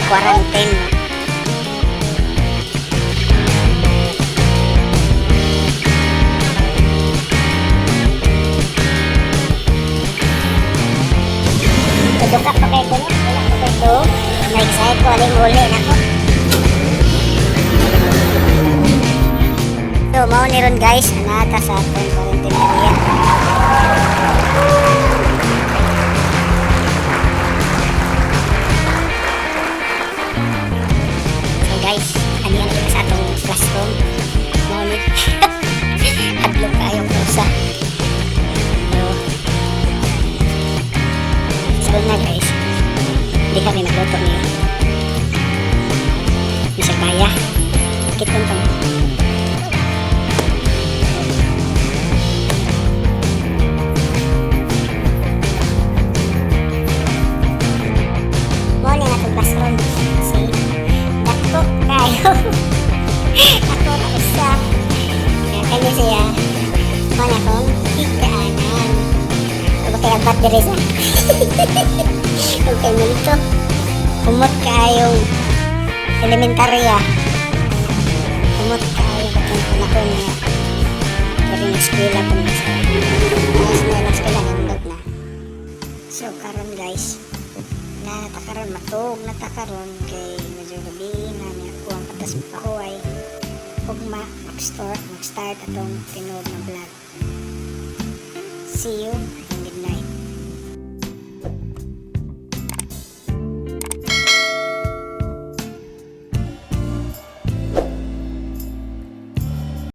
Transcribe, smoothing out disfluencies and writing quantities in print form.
Quarantine. Tuduka pa kayo ko, no? Wala pa kayo ko. Na-excite ko, aling muli na ko. So, mao ni ron, guys, anata sa atong quarantine area. So guys, ani na kita sa atong classroom. Mao ni. Hadlok kayo ko sa. So, so na, guys. Hindi kami nagluto ni Mr. Baya. Kitong kami. Mao ni ang atong classroom. Si dako kayo. Ako na usa. Kaya kani siya. Mao na akong higaanan. Ug kay abat diri sa. Ug kay multo. Kumot kaayong elementarya. Kumot kaayo katong panahon nga diri nag-eskwela ko sa. Ayos na nag-eskwela, nindot na. So karon, guys, na ta karon matuog na ta karon kay medyo gabi na niya ko ang patas pahuway. Ugma mag-start atong tinuod na vlog. See you.